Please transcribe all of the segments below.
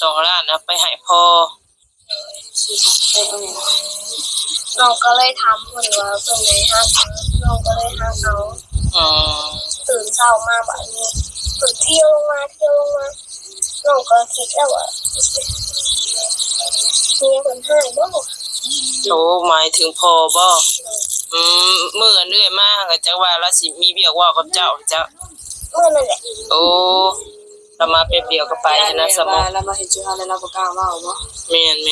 ສອງລ້ານເອົາໄປໃຫ້ພໍ່. ນ້ອງກໍເລີຍຖາມເພິ່ນວ່າເພິ່ນໄດ້ຮັກ ນ້ອງກໍເລີຍຮັກເອົາ. ອືມ ຕື່ນເຊົ້າມາບາດນີ້ເພິ່ນທ່ຽວລົງມາ ທ່ຽວລົງມາ ນ້ອງກໍຄິດແລ້ວວ່າເມຍເພິ່ນຮ້າຍບໍ່. ໂອ້ ໝາຍເຖິງພໍ່ບໍ່? ໂດຍ. ອືມ ມື້ອັນເອື້ອຍມາ ກໍຈັກວ່າລາວຊິມີວຽກເວົ້າກັບເຈົ້າ ເຈົ້າ ມື້ນັ້ນແຫຼະ. ໂອ້ ລາວມາແປັບດຽວກໍໄປຫັ້ນນະ ສະໝໍ. ລາວມາເຫັນຈຸເຮົາແລ້ວລາວບໍ່ກ້າເວົ້າບໍ່? ແມ່ນໆ.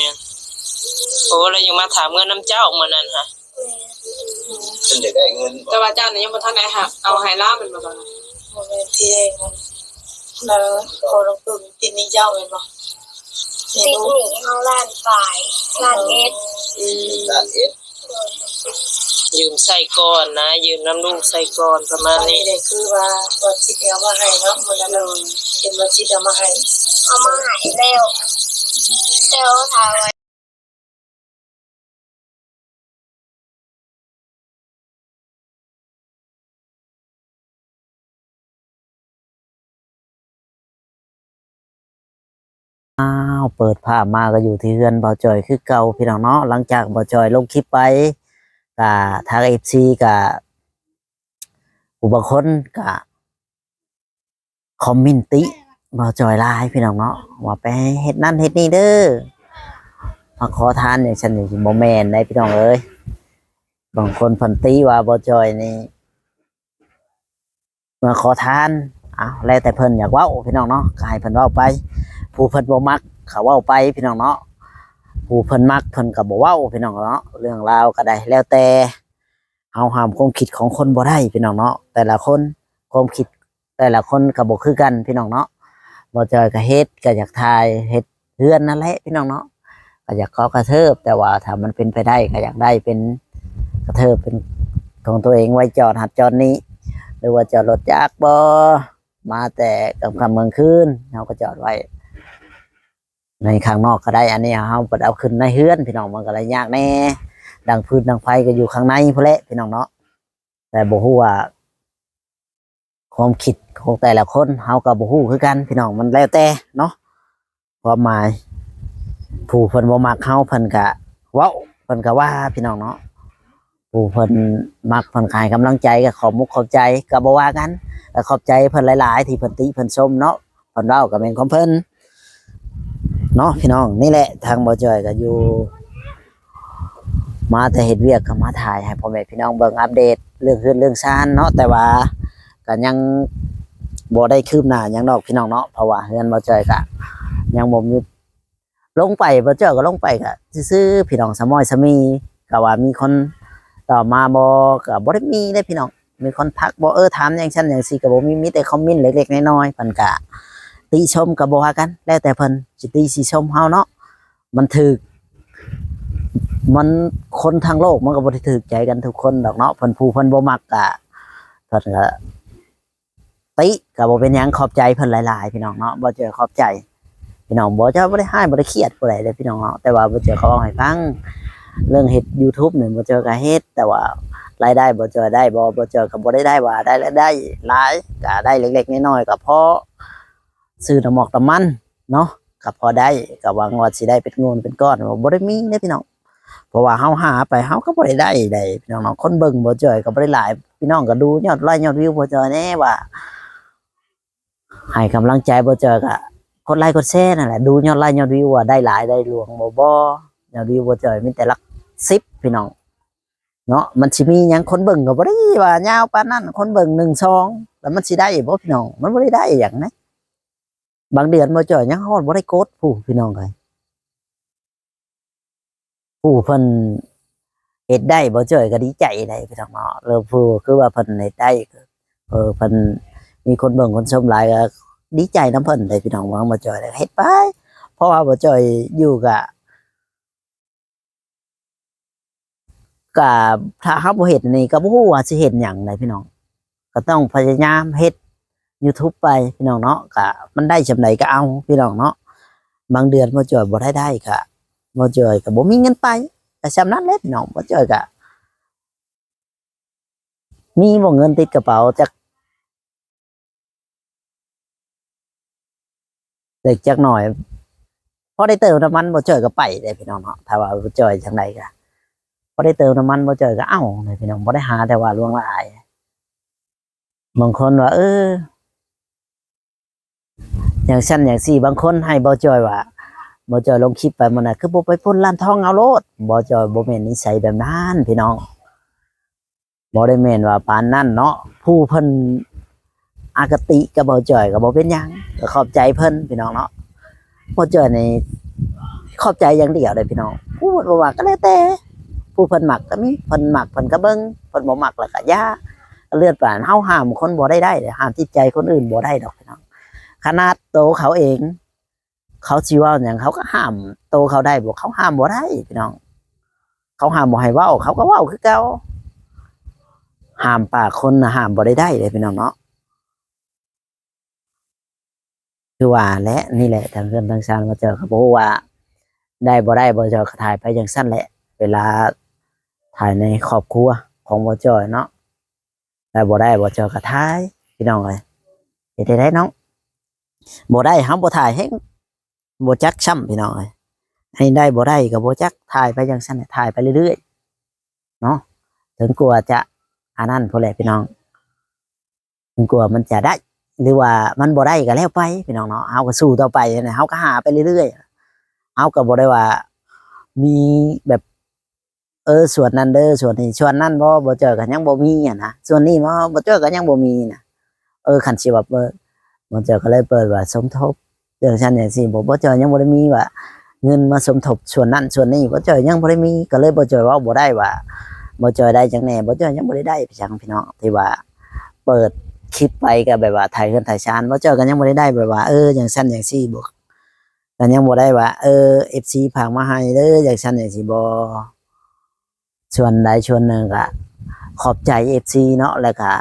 ໂອ້ ລາວຍັງມາຖາມເງິນນຳເຈົ້າມື້ນັ້ນຫະ. ແມ່ນ. ເພິ່ນຢາກໄດ້ເງິນ. ແຕ່ວ່າເຈົ້ານີ້ຍັງບໍ່ທັນໄດ້ຫາ ເອົາໃຫ້ລາວແມ່ນບໍ່ຕອນນັ້ນ? ບໍ່ແມ່ນ ທີ່ແລກນັ້ນລາວຂໍລົງທຶນຕິດໜີ້ເຈົ້າແມ່ນບໍ່? ຕິດໜີ້ເຮົາລ້ານປາຍ ລ້ານເອັດ. ອືມ ລ້ານເອັດ. ຢືມໃຊ້ກ່ອນນະ ຢືມນຳລູກໃຊ້ກ່ອນ ປະມານນີ້. ຕອນນີ້ໄດ້ຄືວ່າ ບໍ່ຈິດເອົາມາໃຫ້ເນາະ ມື້ນັ້ນເນາະ. ໂດຍ. ເຫັນບໍ່ຈິດເອົາມາໃຫ້ ເອົາມາໃຫ້ແລ້ວ ແຕ່ວ່າຖ້າວ່າ ອ້າວ ເປີດພາບມາກໍຢູ່ທີ່ເຮືອນບ່າວຈ່ອຍຄືເກົ່າພີ່ນ້ອງເນາະ. ຫຼັງຈາກບ່າວຈ່ອຍລົງຄລິບໄປ ກະທາງເອັຟຊີກະ ຜູ້ບາງຄົນກະຄອມເມັນຕິບ່າວຈ່ອຍຫຼາຍພີ່ນ້ອງເນາະ ວ່າໄປເຮັດນັ້ນເຮັດນີ້ເດີ ມາຂໍທານຈັ່ງຊັ້ນ ບໍ່ແມ່ນໃດພີ່ນ້ອງເອີຍ. ບາງຄົນເພິ່ນຕິວ່າບ່າວຈ່ອຍນີ້ ມາຂໍທານ ເອົາ ແລ້ວແຕ່ເພິ່ນຢາກເວົ້າພີ່ນ້ອງເນາະ ກໍໃຫ້ເພິ່ນເວົ້າໄປ. ຜູ້ເພິ່ນບໍ່ມັກກໍເວົ້າໄປພີ່ນ້ອງເນາະ ຜູ້ເພິ່ນມັກເພິ່ນກໍບໍ່ເວົ້າພີ່ນ້ອງເນາະ. ເລື່ອງລາວກໍໄດ້ ແລ້ວແຕ່ ເຮົາຫ້າມຄວາມຄິດຂອງຄົນບໍ່ໄດ້ພີ່ນ້ອງເນາະ. ແຕ່ລະຄົນ ຄວາມຄິດແຕ່ລະຄົນກໍບໍ່ຄືກັນພີ່ນ້ອງເນາະ. ບ່າວຈ່ອຍກໍເຮັດ ກໍຢາກຖ່າຍ ເຮັດ ເຮືອນນັ້ນແຫຼະພີ່ນ້ອງເນາະ ກໍຢາກເກາະກະເທີບ ແຕ່ວ່າຖ້າມັນເປັນໄປໄດ້ກໍຢາກໄດ້ເປັນກະເທີບເປັນຂອງຕົວເອງ ໄວ້ຈອດຫັ້ນຈອດນີ້ ຫຼືວ່າຈອດລົດຈັກບໍ ມາແຕ່ກາງຄ່ຳກາງຄືນ ເຮົາກໍຈອດໄວ້ໃນຂ້າງນອກກໍໄດ້. ອັນນີ້ເຮົາເປີດເອົາຂຶ້ນໃນເຮືອນພີ່ນ້ອງ ມັນກໍເລີຍຍາກແດ່ ດັງຟືນດັງໄຟກໍຢູ່ຂ້າງໃນພຸ້ນແຫຼະພີ່ນ້ອງເນາະ. ແຕ່ບໍ່ຮູ້ວ່າ ຄວາມຄິດຂອງແຕ່ລະຄົນເຮົາກໍບໍ່ຮູ້ຄືກັນພີ່ນ້ອງ ມັນແລ້ວແຕ່ເນາະ. ຄວາມໝາຍ ຜູ້ເພິ່ນບໍ່ມັກເຮົາເພິ່ນກະເວົ້າ ເພິ່ນກະວ່າພີ່ນ້ອງເນາະ. ຜູ້ເພິ່ນມັກເພິ່ນກະໃຫ້ກຳລັງໃຈ ກະຂອບມຸກຂອບໃຈ ກະບໍ່ວ່າກັນ ກະຂອບໃຈເພິ່ນຫຼາຍໆ ທີ່ເພິ່ນຕິເພິ່ນຊົມເນາະ. ເພິ່ນເວົ້າກໍແມ່ນຂອງເພິ່ນເນາະພີ່ນ້ອງ. ນີ້ແຫຼະ ທາງບ່າວຈ່ອຍກໍຢູ່ ມາແຕ່ເຮັດວຽກກໍມາຖ່າຍໃຫ້ພໍ່ແມ່ພີ່ນ້ອງເບິ່ງ ອັບເດດເລື່ອງເຮືອນເລື່ອງຊານເນາະ. ແຕ່ວ່າກໍຍັງບໍ່ໄດ້ຄືບໜ້າຫຍັງດອກພີ່ນ້ອງເນາະ ເພາະວ່າເຮືອນບ່າວຈ່ອຍກໍຍັງບໍ່ມີ ລົງໄປ ບ່າວຈ່ອຍກໍລົງໄປກໍຊື່ໆ ພີ່ນ້ອງ ສະໝ້ອຍສະມີ. ກໍວ່າມີຄົນຕອບມາບໍ່ ກໍບໍ່ໄດ້ມີເດ້ພີ່ນ້ອງ. ມີຄົນທັກບໍ່ ເອີ ຖາມຫຍັງຊັ້ນຫຍັງຊີ້ກໍບໍ່ມີ ມີແຕ່ຄອມເມັນເລັກໆນ້ອຍໆ. ເພິ່ນກະຕິຊົມກໍບໍ່ວ່າກັນ ແລ້ວແຕ່ເພິ່ນຊິຕິຊິຊົມເຮົາເນາະ. ມັນຖືກ ມັນ ຄົນທັງໂລກມັນກໍບໍ່ໄດ້ຖືກໃຈກັນທຸກຄົນດອກເນາະ. ເພິ່ນ ຜູ້ເພິ່ນບໍ່ມັກກະ ເພິ່ນກະຕິກໍບໍ່ເປັນຫຍັງ ຂອບໃຈເພິ່ນຫຼາຍໆ ພີ່ນ້ອງເນາະ. ບ່າວຈ້ອຍຂອບໃຈ ພີ່ນ້ອງ ບ່າວຈ້ອຍບໍ່ໄດ້ຮ້າຍ ບໍ່ໄດ້ຄຽດຜູ້ໃດເດ້ພີ່ນ້ອງເນາະ. ແຕ່ວ່າບ່າວຈ້ອຍກໍເວົ້າໃຫ້ຟັງ ເລື່ອງເຮັດຢູທູບນີ້ ບ່າວຈ້ອຍກໍເຮັດ ແຕ່ວ່າລາຍໄດ້ບ່າວຈ້ອຍໄດ້ບໍ່ ບ່າວຈ້ອຍກໍບໍ່ໄດ້ໄດ້ວ່າໄດ້ລາຍໄດ້ຫຼາຍ ກໍໄດ້ເລັກໆນ້ອຍໆ ກໍພໍຊື້ນ້ຳໝອກນ້ຳມັນເນາະ ກໍພໍໄດ້ ກໍຫວັງວ່າຊິໄດ້ເປັນງົນເປັນກ້ອນ ບໍ່ໄດ້ມີເດ້ພີ່ນ້ອງ. ເພາະວ່າເຮົາຫາໄປເຮົາກໍບໍ່ໄດ້ໄດ້ໃດພີ່ນ້ອງເນາະ. ຄົນເບິ່ງບ່າວຈ້ອຍກໍບໍ່ໄດ້ຫຼາຍ ພີ່ນ້ອງກໍດູຍອດໄລຍອດວິວບ່າວຈ້ອຍແດ່ວ່າ ໃຫ້ກຳລັງໃຈບ່າວຈ້ອຍກໍກົດໄລກົດແຊນັ້ນແຫຼະ ດູຍອດໄລຍອດວິວວ່າໄດ້ຫຼາຍໄດ້ຫຼວງບໍ່ ບໍ່ ຍອດວິວບ່າວຈ້ອຍມີແຕ່ຫຼັກສິບພີ່ນ້ອງເນາະ. ມັນຊິມີຫຍັງ ຄົນເບິ່ງກໍບໍ່ໄດ້ວ່າຍາວປານນັ້ນ ຄົນເບິ່ງໜຶ່ງສອງ ແລ້ວມັນຊິໄດ້ບໍ່ພີ່ນ້ອງ ມັນບໍ່ໄດ້ໄດ້ຫຍັງນະ. ບາງເດືອນບ່າວຈ້ອຍຍັງຮອດບໍ່ໄດ້ກົດ ຜູ້ພີ່ນ້ອງເອີຍ ຜູ້ເພິ່ນເຮັດໄດ້ ບ່າວຈ້ອຍກໍດີໃຈໄດ໋ພີ່ນ້ອງເນາະ. ແລ້ວຜູ້ຄືວ່າເພິ່ນເຮັດໄດ້ ເອີ ເພິ່ນມີຄົນເບິ່ງຄົນຊົມຫຼາຍ ກໍດີໃຈນຳເພິ່ນໄດ໋ພີ່ນ້ອງ. ຫວັງບ່າວຈ້ອຍເຮັດໄປ ເພາະວ່າບ່າວຈ້ອຍຢູ່ກະ ກະຖ້າເຮົາບໍ່ເຮັດອັນນີ້ ກໍບໍ່ຮູ້ວ່າຊິເຮັດຫຍັງໃດ໋ພີ່ນ້ອງ. ກໍຕ້ອງພະຍາຍາມເຮັດຢູທູບໄປພີ່ນ້ອງເນາະ ກະມັນໄດ້ສ່ຳໃດກໍເອົາພີ່ນ້ອງເນາະ. ບາງເດືອນບ່າວຈ້ອຍບໍ່ໄດ້ໄດ້ ກະບ່າວຈ້ອຍກໍບໍ່ມີເງິນໄປ ກໍສ່ຳນັ້ນແຫຼະພີ່ນ້ອງ. ບ່າວຈ້ອຍກໍມີບໍ່ເງິນຕິດກະເປົາຈັກ ເລັກຈັກໜ້ອຍ ພໍໄດ້ເຕີມນ້ຳມັນບໍ່ຈ່ອຍກໍໄປເດ້ພີ່ນ້ອງເນາະ. ຖ້າວ່າບໍ່ຈ່ອຍຈັ່ງໃດກໍ ພໍໄດ້ເຕີມນ້ຳມັນບໍ່ຈ່ອຍກໍເອົາເດ້ພີ່ນ້ອງ, ບໍ່ໄດ້ຫາແຕ່ວ່າຫຼວງຫຼາຍ. ບາງຄົນວ່າ ເອີ ຢ່າງຊັ້ນຢ່າງຊີ້, ບາງຄົນໃຫ້ບໍ່ຈ່ອຍວ່າ ບໍ່ຈ່ອຍລົງຄລິບໄປມື້ນັ້ນ ຄືບໍ່ໄປປຸ້ນຮ້ານທອງເອົາໂລດ. ບໍ່ຈ່ອຍບໍ່ແມ່ນນິໄສແບບນັ້ນພີ່ນ້ອງ, ບໍ່ໄດ້ແມ່ນວ່າປານນັ້ນເນາະ. ຜູ້ເພິ່ນອະຄະຕິກັບບໍ່ຈ່ອຍກໍບໍ່ເປັນຫຍັງ, ກໍຂອບໃຈເພິ່ນພີ່ນ້ອງເນາະ. ບໍ່ຈ່ອຍນີ້ຂອບໃຈຢ່າງດຽວເດ້ພີ່ນ້ອງ, ຜູ້ເພິ່ນບໍ່ມັກກໍແລ້ວແຕ່. ຜູ້ເພິ່ນມັກກໍມີ, ເພິ່ນມັກເພິ່ນກໍເບິ່ງ, ເພິ່ນບໍ່ມັກແລ້ວກໍຢ່າ. ເລື່ອງປານເຮົາຫ້າມຄົນບໍ່ໄດ້ໄດ້, ຫ້າມຈິດໃຈຄົນອື່ນບໍ່ໄດ້ດອກພີ່ນ້ອງ. ຂະໜາດໂຕເຂົາເອງ ເຂົາຊິເວົ້າຫຍັງ ເຂົາກໍຫ້າມໂຕເຂົາໄດ້ບໍ່? ເຂົາຫ້າມບໍ່ໄດ້ພີ່ນ້ອງ, ເຂົາຫ້າມບໍ່ໃຫ້ເວົ້າ ເຂົາກໍເວົ້າຄືເກົ່າ. ຫ້າມປາກຄົນນະ ຫ້າມບໍ່ໄດ້ໄດ້ເດ້ພີ່ນ້ອງເນາະ. ຄືວ່າແຫຼະ ນີ້ແຫຼະ ທາງເຮືອນທາງຊານບໍ່ເຈີກໍບໍ່ຮູ້ວ່າໄດ້ບໍ່ໄດ້, ບໍ່ເຈີກໍຖ່າຍໄປຈັ່ງຊັ້ນແຫຼະ. ເວລາຖ່າຍໃນຄອບຄົວຂອງບໍ່ເຈີເນາະ, ໄດ້ບໍ່ໄດ້ບໍ່ເຈີກໍຖ່າຍພີ່ນ້ອງເອີຍ. ເຮັດໄດ້ເນາະ, ບໍ່ໄດ້ເຮົາບໍ່ຖ່າຍແຮງບໍ່ຈັກຊ້ຳພີ່ນ້ອງເອີຍ. ອັນນີ້ໄດ້ບໍ່ໄດ້ກໍບໍ່ຈັກ, ຖ່າຍໄປຈັ່ງຊັ້ນແຫຼະ, ຖ່າຍໄປເລື້ອຍໆເນາະ, ຈົນກວ່າຈະອັນນັ້ນພຸ້ນແຫຼະພີ່ນ້ອງ. ຈົນກວ່າມັນຈະໄດ້ ຫຼືວ່າມັນບໍ່ໄດ້ກໍແລ້ວໄປພີ່ນ້ອງເນາະ, ເຮົາກໍສູ້ຕໍ່ໄປ, ເຮົາກໍຫາໄປເລື້ອຍໆ. ເຮົາກໍບໍ່ໄດ້ວ່າມີແບບ ເອີ ສ່ວນນັ້ນເດີ ສ່ວນນີ້, ສ່ວນນັ້ນບໍ່ ບໍ່ເຈີກໍຍັງບໍ່ມີຫັ້ນນະ, ສ່ວນນີ້ບໍ່ ບໍ່ເຈີກໍຍັງບໍ່ມີນະ. ເອີ ຄັນຊິວ່າເປີດ ບໍ່ເຈີກໍເລີຍເປີດວ່າສົມທົບ ຈັ່ງຊັ້ນຈັ່ງຊີ້ ບໍ່ ບໍ່ເຈີຍັງບໍ່ໄດ້ມີວ່າເງິນມາສົມທົບສ່ວນນັ້ນສ່ວນນີ້, ບໍ່ເຈີຍັງບໍ່ໄດ້ມີ ກໍເລີຍບໍ່ເຈີເວົ້າບໍ່ໄດ້ວ່າ ບໍ່ເຈີໄດ້ຫຍັງແດ່, ບໍ່ເຈີຍັງບໍ່ໄດ້ໄດ້ຫຍັງພີ່ນ້ອງ. ທີ່ວ່າເປີດຄລິບໄປກໍແບບວ່າຖ່າຍເຮືອນຖ່າຍຊານ, ບໍ່ເຈີກໍຍັງບໍ່ໄດ້ໄດ້ແບບວ່າ ເອີ ຈັ່ງຊັ້ນຈັ່ງຊີ້ ບໍ່ ກໍຍັງບໍ່ໄດ້ວ່າ ເອີ ເອັຟຊີຝາກມາໃຫ້ເດີ ຈັ່ງຊັ້ນຈັ່ງຊີ້ບໍ່. ສ່ວນໃດສ່ວນໜຶ່ງກໍຂອບໃຈເອັຟຊີເນາະ, ແລ້ວກໍ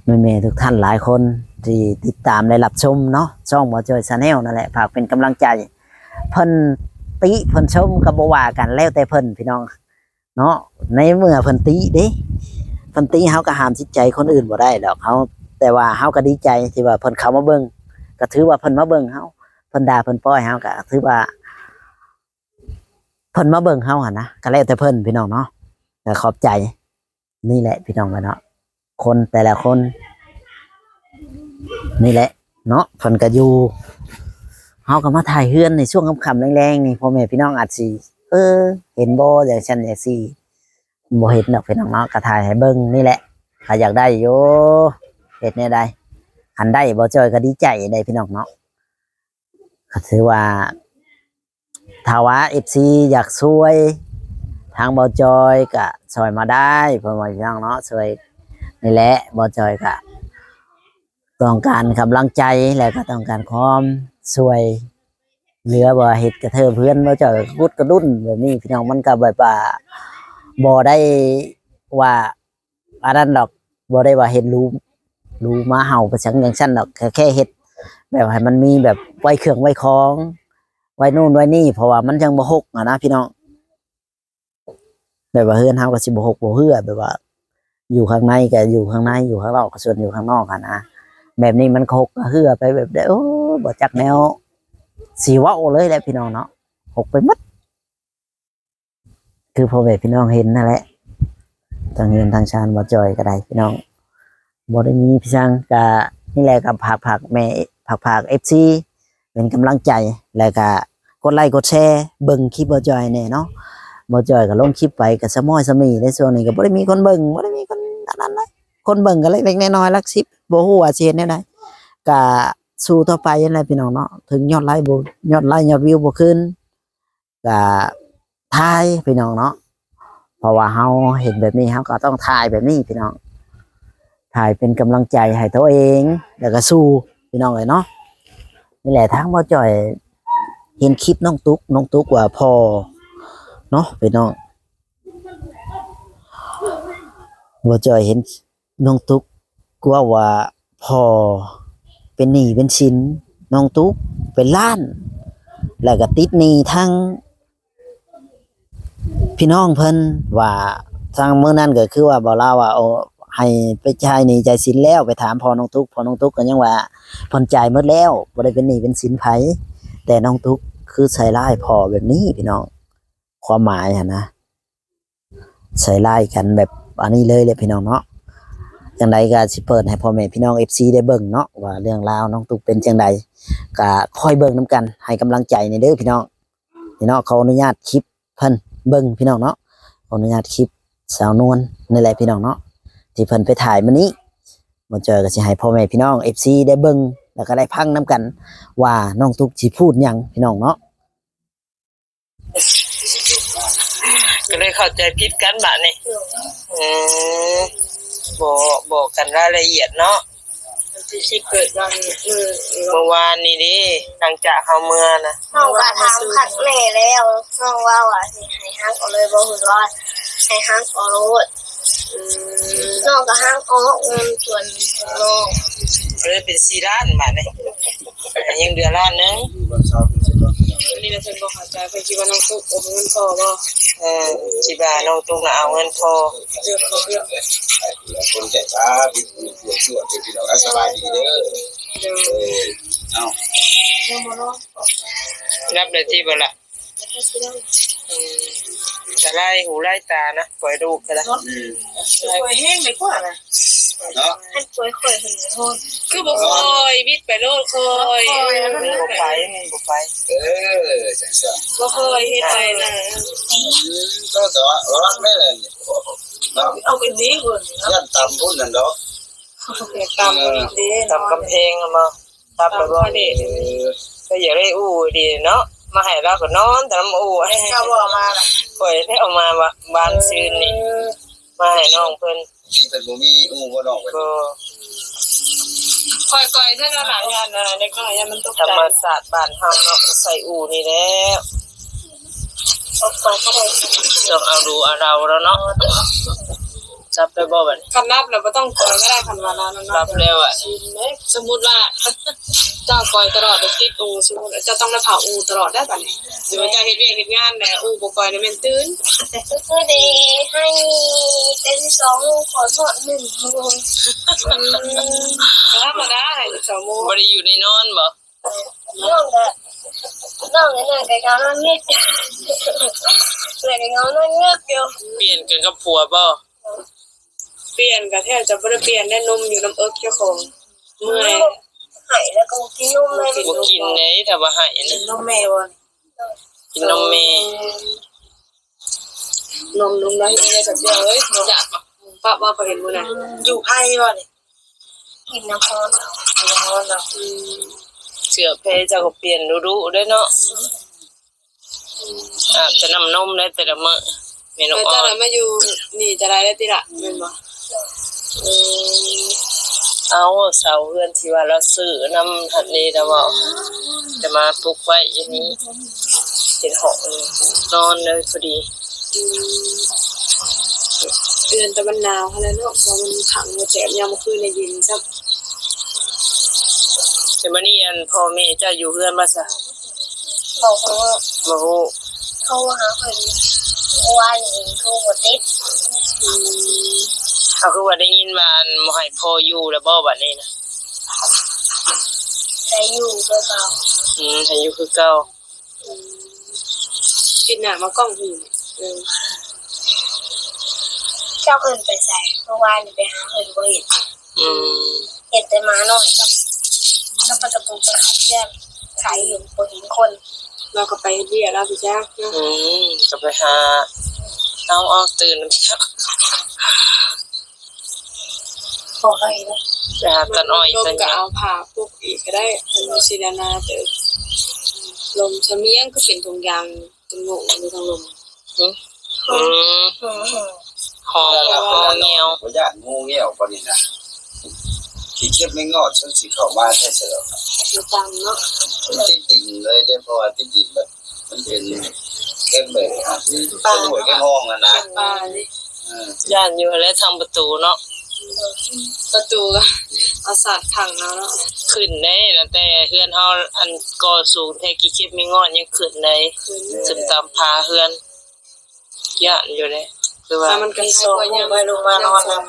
ແມ່ໆທຸກທ່ານຫຼາຍຄົນທີ່ຕິດຕາມ ແລະ ຮັບຊົມເນາະ ຊ່ອງບໍ່ເຈີແຊນແນວນັ້ນແຫຼະ. ຝາກເປັນກຳລັງໃຈ, ເພິ່ນຕິເພິ່ນຊົມກໍບໍ່ວ່າກັນ ແລ້ວແຕ່ເພິ່ນພີ່ນ້ອງເນາະ. ໃນເມື່ອເພິ່ນຕິເດ້ ເພິ່ນຕິ ເຮົາກໍຫ້າມຈິດໃຈຄົນອື່ນບໍ່ໄດ້ດອກ ເຮົາ, ແຕ່ວ່າເຮົາກໍດີໃຈທີ່ວ່າເພິ່ນເຂົ້າມາເບິ່ງ, ກໍຖືວ່າເພິ່ນມາເບິ່ງເຮົາ, ເພິ່ນດ່າເພິ່ນປ້ອຍເຮົາ ກໍຖືວ່າ ເພິ່ນມາເບິ່ງເຮົາຫັ້ນນະ, ກໍແລ້ວແຕ່ເພິ່ນພີ່ນ້ອງເນາະ. ກໍຂອບໃຈ. ນີ້ແຫຼະພີ່ນ້ອງເອີຍເນາະ, ຄົນແຕ່ລະຄົນນີ້ແຫຼະເນາະ, ເພິ່ນກໍຢູ່ ເຮົາກໍມາຖ່າຍເຮືອນໃນຊ່ວງຄ່ຳໆແລງໆນີ້ ພໍ່ແມ່ພີ່ນ້ອງອາດຊິ ເອີ ເຫັນບໍ່ ຈັ່ງຊັ້ນຈັ່ງຊີ້ ບໍ່ເຫັນດອກພີ່ນ້ອງເນາະ, ກໍຖ່າຍໃຫ້ເບິ່ງນີ້ແຫຼະ. ກໍຢາກໄດ້ຢູ່ ເຮັດແນວໃດ, ຄັນໄດ້ບໍ່ເຈີກໍດີໃຈໄດ໋ພີ່ນ້ອງເນາະ. ກໍຖືວ່າ ຖ້າວ່າເອັຟຊີຢາກຊ່ວຍທາງບໍ່ຈອຍກໍຊ່ອຍມາໄດ້ ພໍ່ແມ່ພີ່ນ້ອງເນາະ, ຊ່ວຍນີ້ແຫຼະ. ບໍ່ຈອຍກໍຕ້ອງການກຳລັງໃຈ ແລະກໍຕ້ອງການຄວາມຊ່ວຍເຫຼືອ, ວ່າເຮັດກະເທີບເຮືອນ ບໍ່ຈອຍກໍກະດຸດກະດຸນແບບນີ້ພີ່ນ້ອງ, ມັນກໍແບບວ່າບໍ່ໄດ້ວ່າ ອັນນັ້ນດອກ, ບໍ່ໄດ້ວ່າເຮັດຫຼູ ຫຼູມາເຫົ່າໄປສັງຈັ່ງຊັ້ນດອກ, ແຄ່ ແຄ່ເຮັດແບບໃຫ້ມັນມີແບບໄວ້ເຄື່ອງໄວ້ຂອງ ໄວ້ໂນ່ນໄວ້ນີ້ ເພາະວ່າມັນຈັ່ງບໍ່ຮົກຫັ້ນນະພີ່ນ້ອງ. ແບບວ່າເຮືອນເຮົາກໍຊິບໍ່ຮົກບໍ່ເຮື້ອ, ແບບວ່າຢູ່ຂ້າງໃນກໍຢູ່ຂ້າງໃນ, ຢູ່ຂ້າງນອກກໍສ່ວນຢູ່ຂ້າງນອກຫັ້ນນະ. ແບບນີ້ມັນກໍຮົກກໍເຮື້ອໄປແບບໃດ ໂອ້ ບໍ່ຈັກແນວຊິເວົ້າເລີຍແຫຼະພີ່ນ້ອງເນາະ, ຮົກໄປໝົດ. ຄືພໍ່ແມ່ພີ່ນ້ອງເຫັນນັ້ນແຫຼະ, ທາງເຮືອນທາງຊານບໍ່ຈອຍກໍໄດ້ພີ່ນ້ອງ, ບໍ່ໄດ້ມີພິສັງ. ກະນີ້ແຫຼະ ກໍຝາກ ຝາກແມ່ ຝາກ ຝາກເອັຟຊີເປັນກຳລັງໃຈ ແລ້ວກະກົດໄລກົດແຊເບິ່ງຄລິບບໍ່ຈອຍແດ່ເນາະ. ບໍ່ຈອຍກໍລົງຄລິບໄປກໍສະໝ້ອຍສະໝີເດ້, ຊ່ວງນີ້ກໍບໍ່ໄດ້ມີຄົນເບິ່ງ ບໍ່ໄດ້ມີຄົນອັນນັ້ນນະ, ຄົນເບິ່ງກໍເລັກໆນ້ອຍໆ ຫຼັກສິບ ບໍ່ຮູ້ວ່າຊິເຮັດແນວໃດ. ກະສູ້ຕໍ່ໄປຫັ້ນແຫຼະພີ່ນ້ອງເນາະ, ເຖິງຍອດໄລບໍ່ ຍອດໄລຍອດວິວບໍ່ຂຶ້ນ ກະຖ່າຍພີ່ນ້ອງເນາະ, ເພາະວ່າເຮົາເຫັນແບບນີ້ ເຮົາກໍຕ້ອງຖ່າຍແບບນີ້ພີ່ນ້ອງ, ຖ່າຍເປັນກຳລັງໃຈໃຫ້ຕົວເອງ ແລ້ວກໍສູ້ພີ່ນ້ອງເອີຍເນາະ. ນີ້ແຫຼະ ທາງບໍ່ຈອຍເຫັນຄລິບນ້ອງຕຸກ ນ້ອງຕຸກວ່າພໍ້ເນາະພີ່ນ້ອງ, ບໍ່ຈອຍເຫັນ ນ້ອງຕຸກເວົ້າວ່າພໍ່ເປັນໜີ້ເປັນສິນນ້ອງຕຸກເປັນລ້ານ, ແລ້ວກໍຕິດໜີ້ທັງພີ່ນ້ອງເພິ່ນວ່າ ທາງມື້ນັ້ນກໍຄືວ່າບໍ່ລາວວ່າ ໂອ້ ໃຫ້ໄປຈ່າຍໜີ້ຈ່າຍສິນແລ້ວ, ໄປຖາມພໍ່ນ້ອງຕຸກ ພໍ່ນ້ອງຕຸກກໍຍັງວ່າເພິ່ນຈ່າຍໝົດແລ້ວ ບໍ່ໄດ້ເປັນໜີ້ເປັນສິນໃຜ. ແຕ່ນ້ອງຕຸກຄືໃສ່ຮ້າຍພໍ່ແບບນີ້ພີ່ນ້ອງ ຄວາມໝາຍຫັ້ນນະ ໃສ່ຮ້າຍກັນແບບອັນນີ້ເລີຍແຫຼະພີ່ນ້ອງເນາະ. ຈັ່ງໃດກໍຊິເປີດໃຫ້ພໍ່ແມ່ພີ່ນ້ອງເອັຟຊີໄດ້ເບິ່ງເນາະ ວ່າເລື່ອງລາວນ້ອງຕຸກເປັນຈັ່ງໃດ ກໍຄອຍເບິ່ງນຳກັນ ໃຫ້ກຳລັງໃຈແດ່ເດີພີ່ນ້ອງ. ນີ້ເນາະ ຂໍອະນຸຍາດຄລິບເພິ່ນເບິ່ງພີ່ນ້ອງເນາະ ຂໍອະນຸຍາດຄລິບສາວນວນນີ້ແຫຼະພີ່ນ້ອງເນາະ ທີ່ເພິ່ນໄປຖ່າຍມື້ນີ້. ບ່າວຈອຍກໍຊິໃຫ້ພໍ່ແມ່ພີ່ນ້ອງເອັຟຊີໄດ້ເບິ່ງ ແລ້ວກໍໄດ້ຟັງນຳກັນວ່ານ້ອງຕຸກຊິພູດຫຍັງພີ່ນ້ອງເນາະ. ກໍເລີຍເຂົ້າໃຈຜິດກັນບາດນີ້. ອືມ ບໍ່ບອກກັນລາຍລະອຽດເນາະ. ທີ່ຊິເກີດວັນ ມື້ ມື້ວານນີ້ເດ້ ຫຼັງຈາກເຮົາເມືອນະ ນ້ອງກໍຖາມຄັກແນ່ແລ້ວ ນ້ອງເວົ້າວ່າຊິໃຫ້ຮັກເອົາເລີຍບໍ່ ເພິ່ນວ່າໃຫ້ຮັກເອົາໂລດ. ອືມ ນ້ອງກໍຮັກອອກເງິນສ່ວນຂອງນ້ອງ ເລີຍເປັນສີ່ລ້ານບາດນີ້ ຍັງເຫຼືອລ້ານໜຶ່ງ. ອັນນີ້ນະ ເພິ່ນບໍ່ເຂົ້າໃຈ ເພິ່ນຄິດວ່ານ້ອງຕຸກເອົາເງິນພໍ່ບໍ່? ເອີ ຄິດວ່ານ້ອງຕຸກນະເອົາເງິນພໍ່. ຄົນແກ່ຕາ ສະບາຍດີເດີ. ເອີ ເອົ້າ ຫຼັບແລ້ວຕິບໍ່ລະ? ອືມ ຕາລາຍຫູລາຍຕານະ ປ່ອຍລູກກໍໄດ້. ອືມ ປ່ອຍແຮງໄດ້ກວ່ານະ ເນາະ. ຄັນປ່ອຍຂ້ອຍເພິ່ນກໍຮ້ອນ ຄືບໍ່ຄ່ອຍ ວິດໄປໂລດ ຄ່ອຍ ຄ່ອຍ ບໍ່ໄປ ບໍ່ໄປ. ເອີ ຈັ່ງຊັ້ນ ບໍ່ຄ່ອຍເຮັດໄປນະ. ອືມ ກໍ ກໍວ່າລັກແມ່ນເນາະ ເອົາໄປດີເບິ່ງເນາະ ຢ້ານຕຳພຸ້ນນັ້ນດອກ. ຕຳ ເອີ ເດ້ ຕຳກຳແພງແມ່ນບໍ່? ຕັບໄປບໍ່? ເອີ ກໍຢາກໄດ້ອູ່ດີເນາະ ມາໃຫ້ລາວກໍນອນແຕ່ນຳອູ່. ເຈົ້າບໍ່ເອົາມາລະ? ຂ້ອຍໄດ້ເອົາມາວານ ວານຊືນນີ້ ເອີ ມາໃຫ້ນ້ອງເພິ່ນ. ທີ່ເພິ່ນບໍ່ມີອູ່ບໍ່ນ້ອງເພິ່ນ? ບໍ່ ຂ້ອຍກ່ອຍເທື່ອລະຫຼາຍ ຢ້ານເດັກນ້ອຍ ຢ້ານມັນຕົກໃຈ. ທຳມະຊາດບ້ານເຮົາເນາະ ໃສ່ອູ່ນີ້ແຫຼະ. ຕ້ອງເອົາດູເອົາເລົາແລ້ວເນາະ. ຈັບໄດ້ບໍ່ບັດນີ້? ຄັນຫຼັບແລ້ວບໍ່ຕ້ອງປ່ອຍກໍໄດ້ ຄັນວ່ານັ້ນນະ. ຫຼັບແລ້ວອະ ສົມມຸດວ່າເຈົ້າປ່ອຍຕະຫຼອດ ແລ້ວຕິດອູ່ ສົມມຸດເຈົ້າຕ້ອງໄດ້ເຝົ້າອູ່ຕະຫຼອດໄດ໋ບັດນີ້. ຫຼືວ່າເຈົ້າເຮັດວຽກເຮັດງານແລ້ວອູ່ບໍ່ປ່ອຍນະແມ່ນຕື່ນ. ຄືເດ ໃຫ້ແຕ່ສິບສອງໂມງ ຂໍນອນໜຶ່ງໂມງ. ອືມ ທຳມະດາໃຫ້ສິບສອງໂມງ ບໍ່ໄດ້ຢູ່ໃນນອນບໍ່? ນ້ອງກະ ນ້ອງກະນອນກະນອນງຶກ ເອື້ອຍກະນອນງຶກຢູ່. ປ່ຽນກັນກັບຜົວບໍ່? ປ່ຽນກະແທບຈະບໍ່ໄດ້ປ່ຽນແດ່ ນົມຢູ່ນຳເອິກເຈົ້າຂອງ. ເມື່ອຍ ໄຫ້ແລ້ວກໍບໍ່ກິນນົມເລີຍ. ບໍ່ກິນເດ້ ຖ້າວ່າໄຫ້ນະ. ກິນນົມແມ່ບໍ່? ກິນນົມແມ່. ນົມ ນົມລະເຮັດໄດ້ຈັກເທື່ອເອີຍ. ຢາກປະ ປະວ່າຂ້ອຍເຫັນມື້ນັ້ນ ຢູ່ໃຜບໍ່ນີ້? ກິນນ້ຳຮ້ອນ ກິນນ້ຳຮ້ອນເນາະ. ອືມ ເສື້ອແພເຈົ້າກໍປ່ຽນດຸໆເດ້ເນາະ. ອືມ ອາບແຕ່ນ້ຳນົມໄດ້ແຕ່ລະມື້. ແມ່ນບໍ່? ເຈົ້າໄດ້ມາຢູ່ນີ້ຈະໄດ້ແລ້ວຕິລະ ແມ່ນບໍ່? ເອີ ເອົາ ເສົາເຮືອນທີ່ວ່າລາວຊື້ນຳຫັ້ນເດ້ ລາວເວົ້າ ຈະມາປຸກໄວ້ຢູ່ນີ້ ເປັນຫ້ອງນອນເລີຍພໍດີ. ອືມ ເຮືອນຕະວັນໜາວຫັ້ນແຫຼະເນາະ ເພາະມັນຂັງບໍ່ແຈມ ຍາມມື້ຄືນໄດ້ຍິນຊ້ຳ. ແຕ່ມື້ນີ້ ອັນ ພໍ່ແມ່ເຈົ້າຢູ່ເຮືອນບໍ່ຊະ? ບໍ່ຮູ້ ບໍ່ຮູ້. ໂທຫາເພິ່ນເມື່ອວານນີ້ໂທບໍ່ຕິດ. ອືມ ເອົາ ຄືວ່າໄດ້ຍິນວ່າ ອັນ ບໍ່ໃຫ້ພໍ່ຢູ່ແລ້ວບໍ່ບັດນີ້ນະ? ໃຫ້ຢູ່ຄືເກົ່າ. ອືມ ໃຫ້ຢູ່ຄືເກົ່າ. ອືມ ປິດໜ້າມາກ້ອງຫູ. ເອີ ເຈົ້າເພິ່ນໄປໃສ? ເມື່ອວານນີ້ໄປຫາເພິ່ນບໍ່ເຫັນ. ອືມ ເຫັນແຕ່ໝານ້ອຍກັບ ກັບປາກະປູໄປຂາຍເຄື່ອງ ຂາຍຢູ່ ບໍ່ເຫັນຄົນ. ລາວກໍໄປເຮັດວຽກລາວຊິຈັກເນາະ. ອືມ ກໍໄປຫາ ເອົາ ເອົາ ຕື່ນແລ້ວ ບໍ່ໃຫ້ເນາະ ໄປຫາຕັດອ້ອຍ ລົມກໍເອົາຜ້າປົກອີກກໍໄດ້ ມັນຊິໜາໆເຕີບ. ລົມຊະມຽງ ຄືເປັນທຸງຍາງ ເປັນໂງ່ຢູ່ທາງລົມ. ຫື? ອືມ ຫອມ ຫອມງຽວ. ບໍ່ຢ້ານງູງຽວປານນີ້ນະ ຂີ້ເຂັບແມງງອດ ມັນຊິເຂົ້າມາແທ້ເສີ. ມັນຕ່ຳເນາະ ມັນຕິດດິນເລີຍເດ້ ເພາະວ່າຕິດດິນແບບ ມັນເປັນເຂັບແບບ ເປັນຫ້ວຍເປັນຮ່ອງຫັ້ນນະ. ເປັນປ່າເດ້. ເອີ ຢ້ານຢູ່ຫັ້ນແຫຼະ ທາງປະຕູເນາະ ປະຕູກໍເອົາສາດຂັງເອົາເນາະ. ຂຶ້ນເດ້ ຕັ້ງແຕ່ເຮືອນເຮົາ ອັນ ກໍ່ສູງແທ້ ຂີ້ເຂັບແມງງອດຍັງຂຶ້ນໄດ້ ຂຶ້ນ ຂຶ້ນຕາມຝາເຮືອນ. ຢ້ານຢູ່ເດ້ ຄືວ່າ ແຕ່ມັນກໍມີສອງ ໄປລົງມານອນນຳ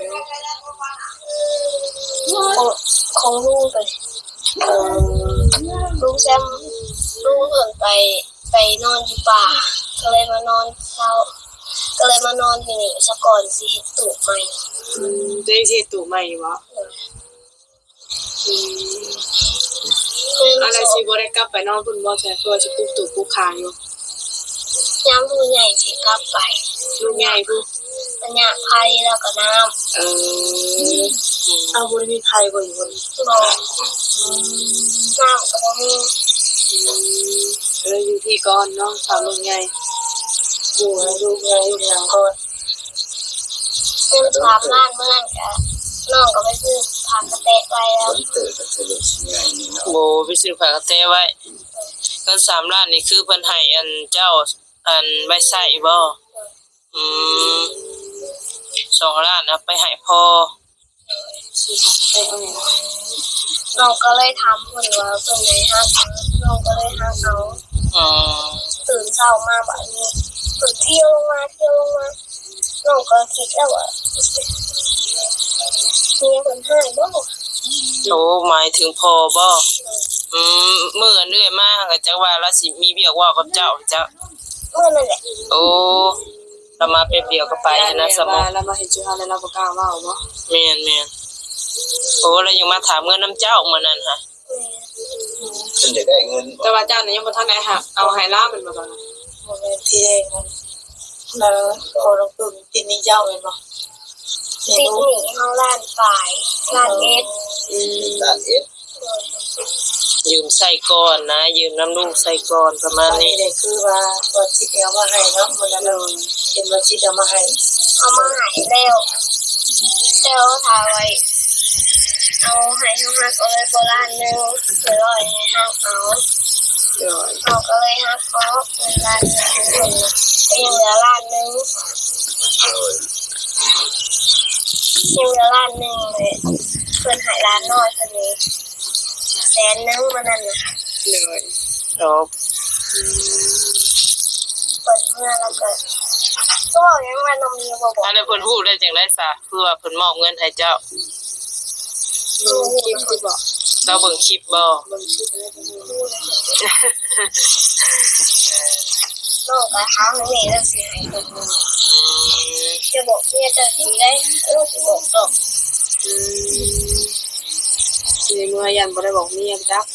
ຂອງ ຂອງລຸງໄປ ເອີ ລຸງແຊມ ລຸງ ໄປ ໄປນອນຢູ່ປ່າ ກໍເລີຍມານອນເຊົາ ກໍເລີຍມານອນຢູ່ນີ້ຊະກ່ອນ ຊິເຮັດຕູບໃໝ່. ອືມ ເຈົ້າຊິເຮັດຕູບໃໝ່ຢູ່ບໍ? ໂດຍ. ອືມ ແລ້ວຊິບໍ່ໄດ້ກັບໄປນອນພຸ້ນບໍ່? ເພື່ອຊິປູກຕູບປູກຂາຢູ່ ຍາມລູກໃຫຍ່ຊິກັບໄປ. ລູກໃຫຍ່ພຸ້ນ ມັນຍາກໄຟ ແລ້ວກໍນ້ຳ. ເອີ ເອົາ ບໍ່ໄດ້ມີໄຟບໍ່ຢູ່ບ່ອນນີ້? ບໍ່ ອືມ ນ້ຳກໍບໍ່ມີ. ອືມ ເອີ ຢູ່ພີ້ກ່ອນເນາະ ສາວລູກໃຫຍ່ ຢູ່ໃຫ້ລູກໃຫຍ່ ລູກຫຍັງກ່ອນ. ເງິນສາມລ້ານມື້ນັ້ນກະ ນ້ອງກໍໄປຊື້ຜ້າກະແຕະໄວ້ແລ້ວ. ໂອ້ ໄປຊື້ຜ້າກະແຕະໄວ້. ເງິນສາມລ້ານນີ້ຄືເພິ່ນໃຫ້ອັນເຈົ້າ ອັນໄວ້ໃຊ້ບໍ? ອືມ ສອງລ້ານເອົາໄປໃຫ້ພໍ່. ນ້ອງກໍເລີຍຖາມເພິ່ນວ່າເພິ່ນໄດ້ຮັກ ນ້ອງກໍເລີຍຮັກເອົາ. ອືມ ຕື່ນເຊົ້າມາບາດນີ້ ເພິ່ນທ່ຽວລົງມາ ທ່ຽວລົງມາ ນ້ອງກໍຄິດແລ້ວວ່າ ເມຍເພິ່ນຮ້າຍບໍ? ໂອ້ ໝາຍເຖິງພໍ່ບໍ? ໂດຍ. ອືມ ມື້ອັນເອື້ອຍມາ ກໍຈັກວ່າລາວຊິມີວຽກເວົ້າກັບເຈົ້າ ເຈົ້າ ມື້ນັ້ນແຫຼະ. ໂອ້ ລາວມາແປັບດຽວກໍໄປຫັ້ນນະ ສະໝໍ. ລາວມາເຫັນຈຸເຮົາແລ້ວລາວບໍ່ກ້າເວົ້າບໍ? ແມ່ນໆ. ໂອ້ ລາວຍັງມາຖາມເງິນນຳເຈົ້າມື້ນັ້ນຫະ. ແມ່ນ. ເພິ່ນຢາກໄດ້ເງິນ. ແຕ່ວ່າເຈົ້ານີ້ຍັງບໍ່ທັນໄດ້ຮັບ ເອົາໃຫ້ລາວແມ່ນບໍ່ຕອນນັ້ນ? ບໍ່ແມ່ນ ທີ່ແລກນັ້ນ ລາວຂໍລົງທຶນຕິດໜີ້ເຈົ້າແມ່ນບໍ່? ຕິດໜີ້ເຮົາລ້ານປາຍ ລ້ານເອັດ. ອືມ ລ້ານເອັດ. ໂດຍ. ຢືມໃຊ້ກ່ອນນະ ຢືມນຳລູກໃຊ້ກ່ອນ ປະມານນີ້. ຕອນນີ້ໄດ້ຄືວ່າ ບໍ່ຈິດເອົາມາໃຫ້ເນາະ ມື້ນັ້ນ. ໂດຍ. ເຫັນວ່າຈິດເອົາມາໃຫ້ ເອົາມາໃຫ້ແລ້ວ ແລ້ວຖ້າໄວ້ ເອົາໃຫ້ເຮົາຮັກເອົາເລີຍບໍ່ລ້ານໜຶ່ງ ເຫຼືອຮ້ອຍໃຫ້ຮັກເອົາ. ໂດຍ. ເຮົາກໍເລີຍຮັກເອົາເງິນລ້ານໜຶ່ງ ກໍຍັງເຫຼືອລ້ານໜຶ່ງ. ໂດຍ. ຍັງເຫຼືອລ້ານໜຶ່ງເລີຍ ເພິ່ນໃຫ້ລ້ານໜ້ອຍເພິ່ນນີ້ ແສນໜຶ່ງມື້ນັ້ນນະ. ໂດຍ. ໂອ້ ເພິ່ນເມືອແລ້ວກໍ ເວົ້າຫຍັງວ່ານ້ອງມີບໍ່ບອກ. ອັນນັ້ນເພິ່ນຮູ້ໄດ້ຈັ່ງໃດຊະ ຄືວ່າເພິ່ນມອບເງິນໃຫ້ເຈົ້າ? ເບິ່ງຄລິບຢູ່ບໍ? ລາວເບິ່ງຄລິບບໍ? ເບິ່ງຄລິບແລ້ວກໍຮູ້. ນ້ອງກໍຖາມໃຫ້ແມ່ ແລ້ວຊິໃຫ້ເພິ່ນ. ອືມ ຢ່າບອກເມຍເຈົ້າດີໄດ໋. ເອີ ຊິບອກດອກ. ອືມ ໃນເມື່ອຢ້ານບໍ່ໄດ້ບອກເມຍຈັກ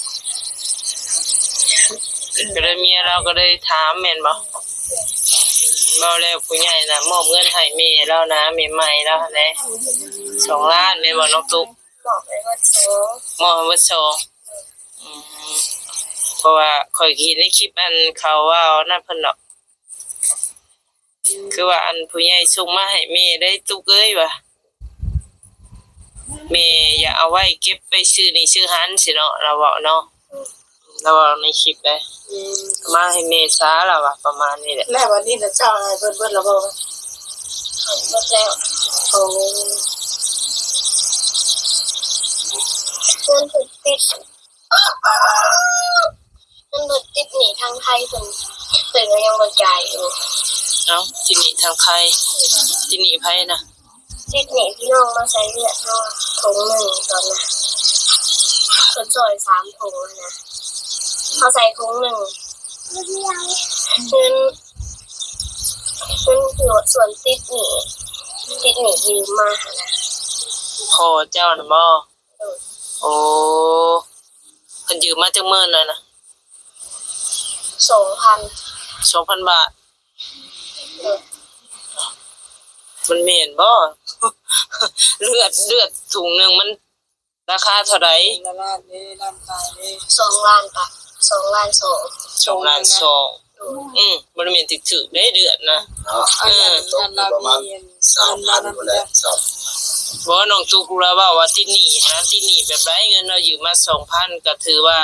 ກໍເລີຍເມຍລາວກໍເລີຍຖາມແມ່ນບໍ່? ເວົ້າແລ້ວຜູ້ໃຫຍ່ນະ ມອບເງິນໃຫ້ແມ່ລາວນະ ແມ່ໃໝ່ລາວຫັ້ນແຫຼະ ສອງລ້ານແມ່ນບໍ່ນ້ອງຕຸກ? ມອບໃຫ້ເບິດສອງ ມອບໃຫ້ເບິດສອງ. ອືມ ເພາະວ່າຂ້ອຍເຫັນໃນຄລິບ ອັນ ເຂົາເວົ້ານັ້ນເພິ່ນເນາະ ຄືວ່າ ອັນ ຜູ້ໃຫຍ່ສົ່ງມາໃຫ້ແມ່ເລີຍ ຕຸກເອີຍວ່າ ແມ່ຢາກເອົາໄວ້ເກັບໄປຊື້ນີ້ຊື້ຫັ້ນຊີ້ເນາະ ລາວເວົ້າເນາະ ລາວເວົ້າໃນຄລິບເດ້. ອືມ ມາໃຫ້ແມ່ຊາ ລາວວ່າປະມານນີ້ແຫຼະ. ແລ້ວບັດນີ້ນະ ເຈົ້າໃຫ້ເພິ່ນເບິດແລ້ວບໍ່? ໃຫ້ເບິດແລ້ວ. ໂອ້ ເງິນເພິ່ນຕິດ ມັນເບິດຕິດໜີ້ທາງໄທເພິ່ນ ເພິ່ນກໍຍັງບໍ່ຈ່າຍຢູ່. ເອົ້າ ຕິດໜີ້ທາງໄທ ຕິດໜີ້ໃຜນະ? ຕິດໜີ້ພີ່ນ້ອງມາໃສ່ເລືອດເຮົາຖົງໜຶ່ງຕອນນັ້ນ ເພິ່ນຊ່ອຍສາມຖົງຫັ້ນນະ ເຮົາໃສ່ຖົງໜຶ່ງ ເງິນ ເງິນທີ່ວ່າສ່ວນຕິດໜີ້ ຕິດໜີ້ຢືມມາຫັ້ນນະ. ພໍ່ເຈົ້ານະບໍ? ໂດຍ. ໂອ້ ເພິ່ນຢືມມາຈັກໝື່ນແລ້ວນະ? ສອງພັນ ສອງພັນບາດ. ໂດຍ. ມັນແມ່ນບໍ? ເລືອດ ເລືອດຖົງໜຶ່ງມັນລາຄາເທົ່າໃດ? ຄົນລະລ້ານເດ້ ລ້ານປາຍເດ້. ສອງລ້ານປາຍ ສອງລ້ານສອງ. ສອງລ້ານສອງ. ໂດຍ. ອືມ ບໍ່ໄດ້ແມ່ນຖືກໆເດ້ເດືອນນະ. ເນາະ ເອີ ຕົກຢູ່ປະມານສາມພັນພຸ້ນແຫຼະ. ບໍ່ ນ້ອງຕຸກລາວເວົ້າວ່າຕິດໜີ້ຫັ້ນນະ ຕິດໜີ້ແບບໃດ? ເງິນລາວຢືມມາສອງພັນ ກໍຖືວ່າ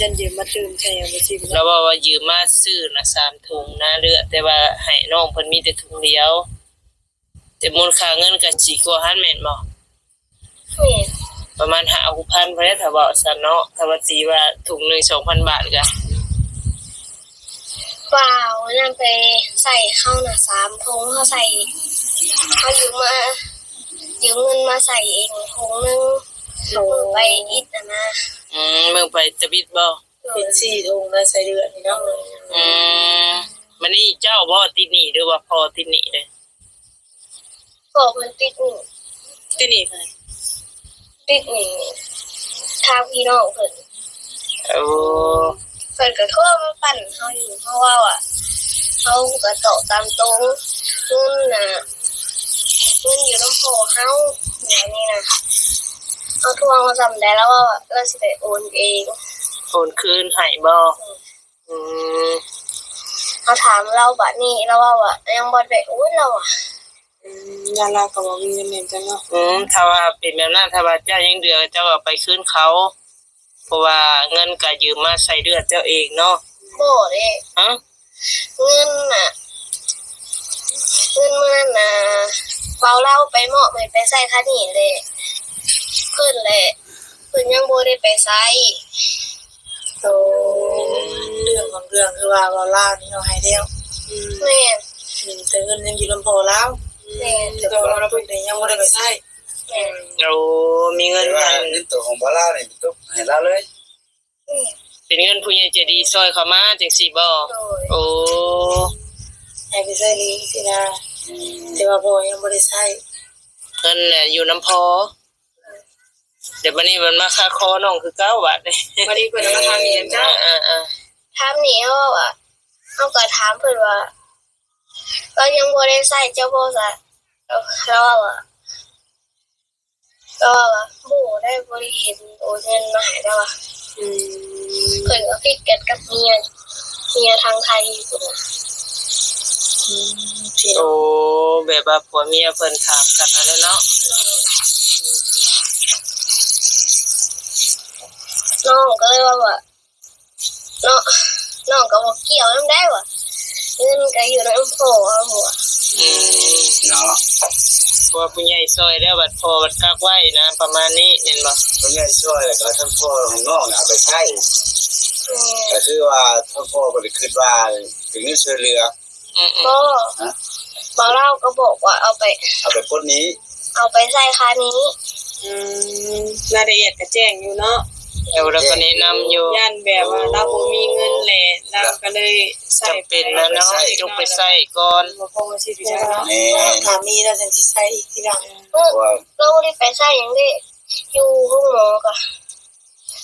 ຢ້ານຢືມມາຕື່ມໃສ່ຫຍັງບໍ່ຊິ. ລາວເວົ້າວ່າຢືມມາຊື້ນະ ສາມຖົງນະເລືອດ ແຕ່ວ່າໃຫ້ນ້ອງເພິ່ນມີແຕ່ຖົງດຽວ. ແຕ່ມູນຄ່າເງິນກໍຊິກວ່າຫັ້ນແມ່ນບໍ່? ແມ່ນ. ປະມານຫ້າຫົກພັນພຸ້ນແຫຼະ ຖ້າເວົ້າຊັ້ນເນາະ ຖ້າວ່າຕີວ່າຖົງໜຶ່ງສອງພັນບາດກະ. ເປົ່າ ນັ້ນໄປໃສ່ເຮົານະສາມຖົງ ເຮົາໃສ່ ເຮົາຢືມມາ ຢືມເງິນມາໃສ່ເອງຖົງໜຶ່ງ ເອົາໄປອິດຫັ້ນນະ. ອືມ ເບິ່ງໄປຕະບິດບໍ່? ເປັນສີ່ຖົງນະ ໃສ່ເດືອນນີ້ເນາະ. ອືມ ບັດນີ້ເຈົ້າບໍ່ຕິດໜີ້ ຫຼືວ່າພໍ່ຕິດໜີ້ເດ້? ພໍ່ເພິ່ນຕິດໜີ້. ຕິດໜີ້ໃຜ? ຕິດໜີ້ທາງພີ່ນ້ອງເພິ່ນ. ໂອ້ ເພິ່ນກໍໂທມາປັ່ນເຮົາຢູ່ ເພາະວ່າ ເຮົາກໍຕອບຕາມຕົງ ເງິນນະ ເງິນຢູ່ນຳພໍ່ເຮົາ ແນວນີ້ນະ ເຮົາທວງວ່າສ່ຳໃດ ລາວວ່າລາວຊິໄປໂອນເອງ ໂອນຄືນໃຫ້ບໍ່? ອືມ ອືມ ເຮົາຖາມລາວບາດນີ້ ລາວເວົ້າວ່າຍັງບໍ່ໄດ້ໂອນ ລາວວ່າ. ອືມ ຢ້ານລາວກໍບໍ່ມີເງິນແມ່ນຈັ່ງເນາະ. ອືມ ຖ້າວ່າເປັນແບບນັ້ນ ຖ້າວ່າເຈົ້າຍັງເດືອ ເຈົ້າກໍໄປຄືນເຂົາ ເພາະວ່າເງິນກໍຢືມມາໃຊ້ເລືອດເຈົ້າເອງເນາະ. ບໍ່ເດ້. ຮະ? ເງິນນະ ເງິນມື້ນັ້ນນະ ເບົາລາວໄປມອບໃຫ້ໄປໃຊ້ຄ່າໜີ້ແຫຼະ ເພິ່ນແຫຼະ ເພິ່ນຍັງບໍ່ໄດ້ໄປໃຊ້. ໂອ້ ເລື່ອງຂອງເລື່ອງຄືວ່າເວົ້າລາວນີ້ເຮົາໃຫ້ແລ້ວ. ອືມ ແມ່ນ. ອືມ ແຕ່ເງິນຍັງຢູ່ນຳພໍ່ລາວ. ແມ່ນ. ແຕ່ພໍ່ລາວເພິ່ນນີ້ຍັງບໍ່ໄດ້ໄປໃຊ້. ແມ່ນ. ໂອ້ ມີເງິນ ແຕ່ວ່າເງິນໂຕຂອງບ່າວລາວນີ້ຕົກໃຫ້ລາວເລີຍ. ແມ່ນ. ເປັນເງິນຜູ້ໃຫຍ່ໃຈດີຊ່ອຍເຂົ້າມາຈັ່ງຊີ້ບໍ່? ໂດຍ. ໂອ້ ໃຫ້ໄປໃຊ້ໜີ້ຊີ້ນະ. ອືມ ແຕ່ວ່າພໍ່ຍັງບໍ່ໄດ້ໃຊ້. ເງິນແຫຼະຢູ່ນຳພໍ່. ດຽວບັດນີ້ມັນມາຄາຄໍນ້ອງຄືເກົ່າບັດນີ້. ບັດນີ້ເພິ່ນມາຖາມອີ່ຫຍັງເຈົ້າ? ເອີໆໆ ຖາມນີ້ ເຮົາວ່າ ເຮົາກໍຖາມເພິ່ນວ່າ ລາວຍັງບໍ່ໄດ້ໃຊ້ເຈົ້າບໍ່ຊະ? ລາວວ່າ ລາວວ່າ ບໍ່ໄດ້ ບໍ່ໄດ້ເຫັນໂອນເງິນມາໃຫ້ ລາວວ່າ. ອືມ ເພິ່ນກໍຜິດກັນກັບເມຍ ເມຍທາງໄທພຸ້ນນະ. ອືມ ໂອ້ ແບບວ່າຜົວເມຍເພິ່ນຖາມກັນຫັ້ນແຫຼະເນາະ. ເອີ ນ້ອງກໍເລີຍວ່າ ວ່າ ເນາະ ນ້ອງກໍບໍ່ກ່ຽວນຳໄດ້ວ່າ ເງິນກໍຢູ່ນຳພໍ່ເຮົາວ່າ. ອືມ ເນາະ ເພາະວ່າຜູ້ໃຫຍ່ຊ່ອຍແລ້ວ ບັດພໍ່ບັດກັກໄວ້ນະ ປະມານນີ້ແມ່ນບໍ່? ຜູ້ໃຫຍ່ຊ່ອຍ ແລ້ວກໍທັງພໍ່ທັງນ້ອງເອົາໄປໃຊ້. ແມ່ນ. ກໍຄືວ່າທັງພໍ່ບໍ່ໄດ້ຄິດວ່າເປັນເງິນຊ່ວຍເຫຼືອ. ອືມໆ ບໍ່ ຮະ? ບໍ່ ລາວກໍບອກວ່າເອົາໄປ ເອົາໄປປົດໜີ້ ເອົາໄປໃຊ້ຄ່າໜີ້. ອືມ ລາຍລະອຽດກໍແຈ້ງຢູ່ເນາະ. ເອີ ລາວກໍແນະນຳຢູ່ ຢ້ານແບບວ່າລາວບໍ່ມີເງິນແຫຼະ ລາວກໍເລີຍໃຊ້ ຈຳເປັນແລ້ວເນາະ ຈົກໄປໃຊ້ກ່ອນ ບໍ່ພໍຊິໄປໃຊ້ເນາະ. ແມ່ນ. ຖ້າມີລາວຈັ່ງຊິໃຊ້ອີກທີຫຼັງ. ເອີ ເພາະວ່າລາວບໍ່ໄດ້ໄປໃຊ້ຫຍັງເດ້ ຢູ່ໂຮງໝໍກໍ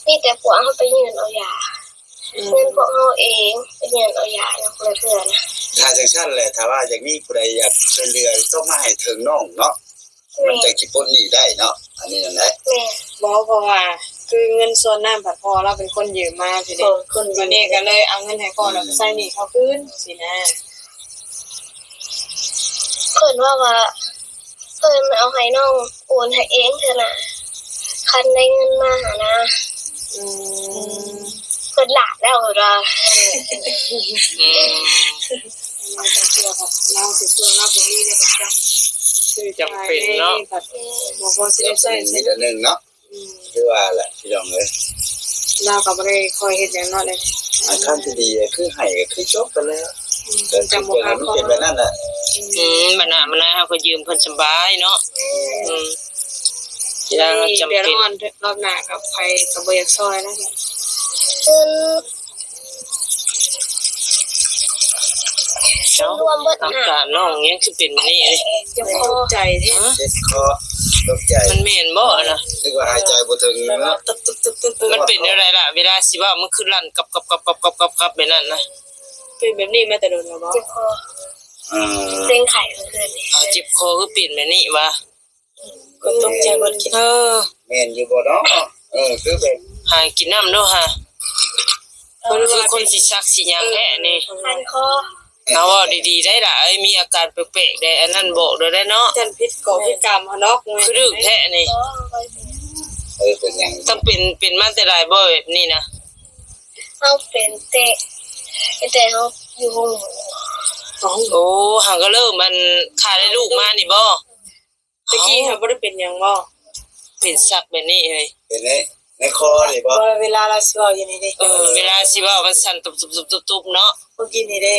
ມີແຕ່ພວກເຮົາໄປຍື່ນເອົາຢາ. ອືມ ເງິນພວກເຮົາເອງໄປຍື່ນເອົາຢານຳຄົນລະເທື່ອນະ. ຖ້າຈັ່ງຊັ້ນແຫຼະ ຖ້າວ່າຢາກມີຜູ້ໃດຢາກຊ່ວຍເຫຼືອ ຕ້ອງມາໃຫ້ເຖິງນ້ອງເນາະ. ແມ່ນ. ມັນຈັ່ງຊິປົດໜີ້ໄດ້ເນາະ ອັນນີ້ນັ້ນແຫຼະ. ແມ່ນ. ບໍ່ ເພາະວ່າຄືເງິນສ່ວນນັ້ນ ພັດພໍ່ລາວເປັນຄົນຢືມມາຊີ້ເດ້. ເອີ ຄົນຢືມ ບັດນີ້ກໍເລີຍເອົາເງິນໃຫ້ພໍ່ ແລ້ວກໍໃຊ້ໜີ້ເຂົາຄືນຊີ້ນະ. ເພິ່ນເວົ້າວ່າ ເພິ່ນເອົາໃຫ້ນ້ອງໂອນໃຫ້ເອງເທື່ອນະ ຄັນໄດ້ເງິນມາຫັ້ນນະ. ອືມ ເພິ່ນຫຼາບແລ້ວເພິ່ນວ່າ. ອືມ ລາວຊິເຊື່ອລາວບໍ່ມີເດ້ ຈັກ ຈຳເປັນເນາະ ບໍ່ພໍຊິໄດ້ໃຊ້ ມີແຕ່ໜຶ່ງເນາະ. ອືມ ຄືວ່າແຫຼະພີ່ນ້ອງເອີຍ ລາວກໍບໍ່ໄດ້ຄ່ອຍເຮັດຫຍັງເນາະເດ. ອາ ທາງທີ່ດີຄືໃຫ້ກໍຄືຈົບໄປແລ້ວ. ອືມ ກໍຄືເປັນໃຫ້ມັນເປັນແບບນັ້ນແຫຼະ. ອືມ ບັດໜ້າມາເຮົາກໍຢືມເພິ່ນສະບາຍເນາະ. ອືມ ຢ່າງຈຳເປັນ ແຕ່ລອບໜ້າກັບໃຜກໍບໍ່ຢາກຊ່ອຍແລ້ວ. ເອີ ເຈົ້າ ລວມເບິດ ອາການນ້ອງຍັງຄືເປັນແບບນີ້ເດ. ເຈັບຄໍ ຕົກໃຈເດ້. ຮະ? ເຈັບຄໍ ຕົກໃຈ. ມັນແມ່ນບໍ່ນະ? ນຶກວ່າຫາຍໃຈບໍ່ເຖິງເນາະ. ມັນເປັນແນວໃດລະ? ເວລາຊິເວົ້າມັນຄືລັ່ນກັບໆໆໆໆແບບນັ້ນນະ. ເປັນແບບນີ້ມາແຕ່ດົນແລ້ວບໍ່? ເຈັບຄໍ. ອືມ ເປັນໄຂ້ເມື່ອຄືນນີ້. ເອົາ ເຈັບຄໍຄືເປັນແບບນີ້ຫວາ? ກໍຕົກໃຈເບິດ. ເອີ ແມ່ນຢູ່ບໍ່ເນາະ? ເອີ ຄືແບບ ຫາກິນນ້ຳດູຫາ. ເອີ ຄືຄົນຊິຊັກຊິຫຍັງແທ້ນີ້. ຄັນຄໍ. ເອົາ ເວົ້າດີໆໄດ້ລະເອີຍ ມີອາການແປກໆໃດ ອັນນັ້ນບອກໂດໄດ້ເນາະ. ຢ້ານຜິດກໍຜິດກຳຫັ້ນດອກ. ຄືດຶກແທ້ນີ້. ເອີ ເປັນຫຍັງ? ຕ້ອງເປັນ ເປັນມາແຕ່ຫຼາຍບໍ່ແບບນີ້ນະ? ເຮົາເປັນແຕ່ ແຕ່ເຮົາຢູ່ໂຮງໝໍ. ໂອ້ ຫາກໍເລີ່ມ ອັນ ຂ້າໄດ້ລູກມານີ້ບໍ່? ຕະກີ້ຫາບໍ່ໄດ້ເປັນຫຍັງບໍ່? ເປັນຊັກແບບນີ້ເຮີ້ຍ. ເປັນໃນ ໃນຄໍນີ້ບໍ່? ເວລາລາວຊິເວົ້າຢູ່ນີ້ເດ້. ເອີ ເວລາຊິເວົ້າມັນສັ່ນຕຸບໆໆໆເນາະ. ເມື່ອກີ້ນີ້ເດ້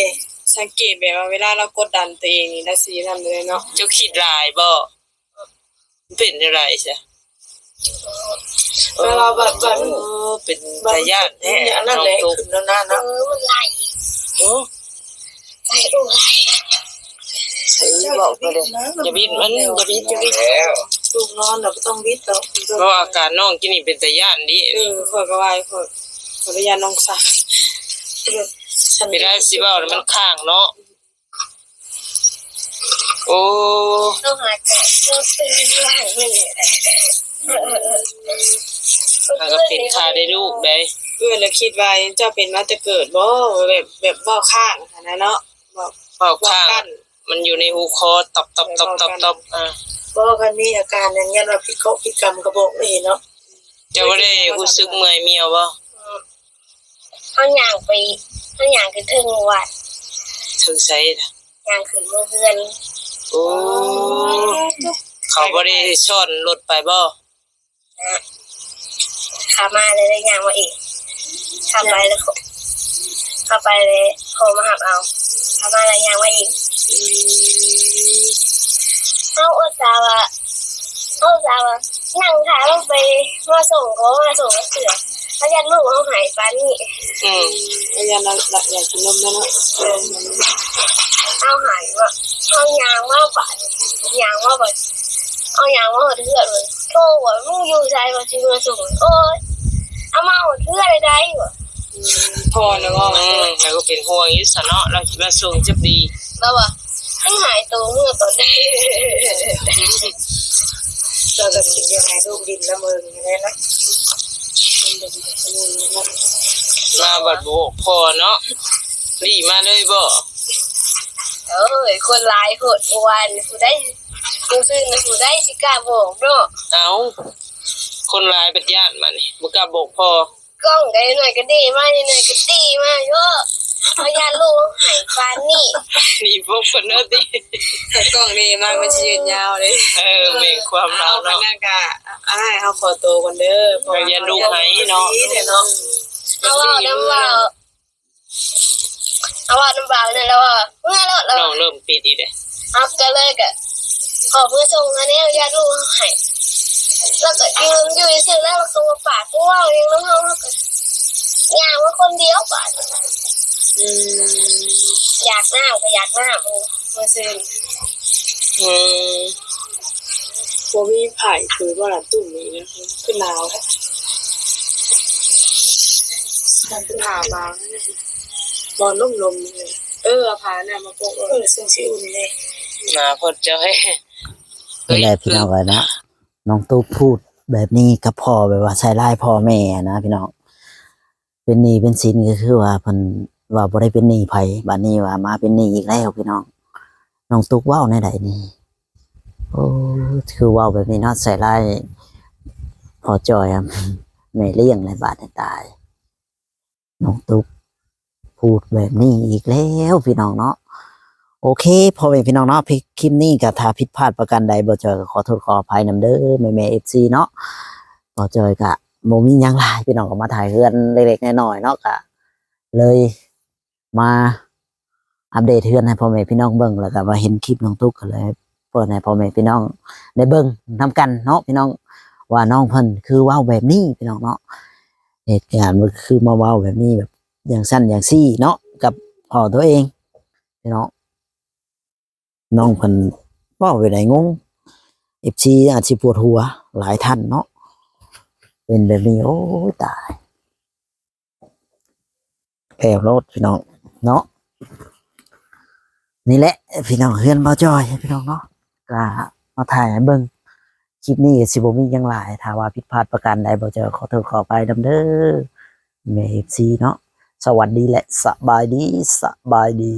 ສັງເກດແບບວ່າເວລາລາວກົດດັນຕົວເອງນີ້ ລາວຊິນັ້ນເລີຍເນາະ. ເຈົ້າຄິດຫຼາຍບໍ່? ເປັນຈັ່ງໃດຊະ? ແປວ່າບັດ ບັດ ໂອ້ ເປັນຕາຢ້ານແທ້ ອັນນັ້ນແຫຼະ ນ້ອງຕຸກ ຂຶ້ນແລ້ວນະເນາະ ເອີ ມັນໄຫຼ ໂອ້ ໄຫຼ ໂອ້ ໄຫຼ ໃສ່ເວົ້າໄປເລີຍ ຢ່າບິດມັນ ຢ່າບິດ ຢ່າບິດ ລູກນອນແລ້ວບໍ່ຕ້ອງບິດດອກ ເພາະວ່າອາການນ້ອງກິນນີ້ເປັນຕາຢ້ານເດ້ ເອີ ຂ້ອຍກໍວ່າ ຂ້ອຍ ຂ້ອຍກໍຢ້ານນ້ອງຊາ ເວລາຊິເວົ້າມັນຄ້າງເນາະ. ໂອ້ ຕ້ອງຫາແກະ ຕ້ອງຊື້ໃຫ້ມັນ ມັນກໍເປັນຄ່າໄດ້ລູກໄດ໋ ເອື້ອຍລະຄິດວ່າເຈົ້າເປັນມາແຕ່ເກີດບໍ່ ແບບ ແບບເວົ້າຄ້າງຫັ້ນນະເນາະ ເວົ້າ ເວົ້າຄ້າງ ເວົ້າກັ້ນ ມັນຢູ່ໃນຫູຄໍ ຕອບໆໆໆ ເອີ ບໍ່ ຄັນມີອາການນັ້ນ ຢ້ານວ່າຜິດເຄາະຜິດກຳກໍບອກເລີຍເນາະ ເຈົ້າບໍ່ໄດ້ຮູ້ສຶກເມື່ອຍມຽວບໍ່? ເຮົາຍ່າງໄປ ເຮົາຍ່າງຂຶ້ນເທິງວັດ ເທິງໃສລະ? ຍ່າງຂຶ້ນເມືອເຮືອນ ໂອ້ ເຂົາບໍ່ໄດ້ຊ້ອນລົດໄປບໍ່? ນະ ຂາມາແລ້ວໄດ້ຍ່າງມາເອງ ຂາໄປແລ້ວ ຂາໄປແລ້ວພໍ່ມາຮັບເອົາ ຂາມາແລ້ວຍ່າງມາເອງ ອືມ ເຮົາອຸດສ່າວ່າ ເຮົາອຸດສ່າວ່ານັ່ງຖ້າລາວໄປມາສົ່ງ ກໍມາສົ່ງຈັກເທື່ອ ເຮົາຢ້ານລູກເຮົາໃຫ້ປານນີ້ ອືມ ເຮົາຢ້ານລາວຢາກກິນນົມແລ້ວເນາະ ເອີ ເຮົາໃຫ້ວ່າ ເຮົາຍ່າງມາບາດ ຍ່າງມາບາດ ເຮົາຍ່າງມາຮອດເຮືອນ ໂທວ່າ ມຶງຢູ່ໃສ ວ່າຊິມາສົ່ງ ໂອ້ຍ ເອົາມາຮອດເຮືອນໄດ້ໃດ ວ່າ ອືມ ພໍແລ້ວບໍ່ ອືມ ແລ້ວກໍເປັນຫ່ວງຢູ່ຊະເນາະ ລາວຊິມາສົ່ງຈັກດີ ລາວວ່າ ຍັງຫາຍໂຕເມື່ອຕອນໃດ ເຈົ້າກໍຊິຍັງໃຫ້ລູກດິນນຳເບິ່ງຢູ່ແລ້ວນະ ມາບັດບໍ່ບອກພໍ່ເນາະ ລີ້ມາເລີຍບໍ່? ໂອ້ຍ ຄົນຫຼາຍໂພດ ເມື່ອວານນີ້ຜູ້ໃດ ມື້ຊືນນີ້ຜູ້ໃດຊິກ້າບອກເນາະ ເອົ້າ ຄົນຫຼາຍບັດຢ້ານບາດນີ້ ບໍ່ກ້າບອກພໍ່ ກ້ອງໃດໜ້ອຍກໍດີມາ ໜ້ອຍກໍດີມາ ໂອ້ ເຮົາຢ້ານລູກເຮົາໃຫ້ປານນີ້ ໜີພວກເພິ່ນເດີຕິ ຖ້າກ້ອງນີ້ມາມັນຊິຍືດຍາວເດ້ ເອີ ແມ່ນຄວາມລາວເນາະ ເຮົາກໍ ອ້າຍ ເຮົາຂໍໂຕກ່ອນເດີ ເພາະວ່າຢ້ານລູກໄຫ້ເນາະ ເຮົາເວົ້ານຳເວົ້າ ເຮົາເວົ້ານຳບ່າວນັ້ນແລ້ວວ່າ ເມືອໂລດ ນ້ອງເລີ່ມປິດອີກເດ້ ເຮົາກໍເລີຍກະ ຂໍເມືອສົ່ງຫັ້ນແຫຼະ ຢ້ານລູກເຮົາໄຫ້ ແລ້ວກໍຢືນຢູ່ຊື່ໆ ແລ້ວລາວກໍບໍ່ປາກບໍ່ເວົ້າຫຍັງນຳເຮົາ ເຮົາກໍຍ່າງມາຄົນດຽວບາດນີ້ ອືມ ຢາກນ້ຳກໍຢາກນ້ຳ ເອີ ມື້ຊືນ ອືມ ບໍ່ມີໃຜຄືວ່າລະຕຸ້ມນີ້ນະ ຄືໜາວແທ້ ມັນຄືຜ້າບາງ ນອນລົມໆ ເອີ ເອົາຜ້າໜ້າມາປົກ ເອີ ເຊິ່ງຊິອຸ່ນເດ້ ໜາວໂພດເຈົ້າເອີຍ ນີ້ແຫຼະພີ່ນ້ອງເອີຍເນາະ ນ້ອງຕຸກພູດແບບນີ້ກັບພໍ່ ແບບວ່າໃສ່ຮ້າຍພໍ່ແມ່ນະພີ່ນ້ອງ ເປັນໜີ້ເປັນສິນ ກໍຄືວ່າເພິ່ນວ່າບໍ່ໄດ້ເປັນໜີ້ໃຜ ບາດນີ້ວ່າມາເປັນໜີ້ອີກແລ້ວພີ່ນ້ອງ ນ້ອງຕຸກເວົ້າແນວໃດນີ້ ໂອ້ ຄືເວົ້າແບບນີ້ເນາະ ໃສ່ຮ້າຍພໍ່ຈ່ອຍ ແມ່ລ້ຽງໃນບາດນີ້ຕາຍ ນ້ອງຕຸກ ພູດແບບນີ້ອີກແລ້ວພີ່ນ້ອງເນາະ ໂອເຄ ພໍ່ແມ່ພີ່ນ້ອງເນາະ ຄລິບນີ້ກໍຖ້າຜິດພາດປະການໃດ ບໍ່ຈ່ອຍກໍຂໍໂທດຂໍອະໄພນຳເດີ ແມ່ໆ ເອັຟຊີ ເນາະ ບໍ່ຈ່ອຍກໍບໍ່ມີຫຍັງຫຼາຍ ພີ່ນ້ອງກໍມາຖ່າຍເຮືອນເລັກໆ ນ້ອຍໆ ເນາະ ກໍເລີຍມາອັບເດດເຮືອນໃຫ້ພໍ່ແມ່ພີ່ນ້ອງເບິ່ງ ແລ້ວກໍມາເຫັນຄລິບນ້ອງຕຸກ ກໍເລີຍເປີດໃຫ້ພໍ່ແມ່ພີ່ນ້ອງໄດ້ເບິ່ງນຳກັນເນາະ ພີ່ນ້ອງ ວ່ານ້ອງເພິ່ນຄືເວົ້າແບບນີ້ ພີ່ນ້ອງເນາະ ເຫດການມັນຄືມາເວົ້າແບບນີ້ ແບບຢ່າງຊັ້ນຢ່າງຊີ້ເນາະ ກັບພໍ່ຕົວເອງ ພີ່ນ້ອງ ນ້ອງເພິ່ນເວົ້າແບບໃດງົງ ເອັຟຊີ ອາດຊິປວດຫົວຫຼາຍທ່ານເນາະ ເປັນແບບນີ້ ໂອ້ຍ ຕາຍ ແລ້ວໂລດພີ່ນ້ອງເນາະ ນີ້ແຫຼະພີ່ນ້ອງ ເຮືອນບ່າວຈ່ອຍພີ່ນ້ອງເນາະ ກໍມາຖ່າຍໃຫ້ເບິ່ງ ຄລິບນີ້ກໍຊິບໍ່ມີຫຍັງຫຼາຍ ຖ້າວ່າຜິດພາດປະການໃດ ບ່າວຈ່ອຍຂໍໂທດຂໍອະໄພນຳເດີ ແມ່ເອັຟຊີເນາະ ສະຫວັດດີ ແລະ ສະບາຍດີ ສະບາຍດີ.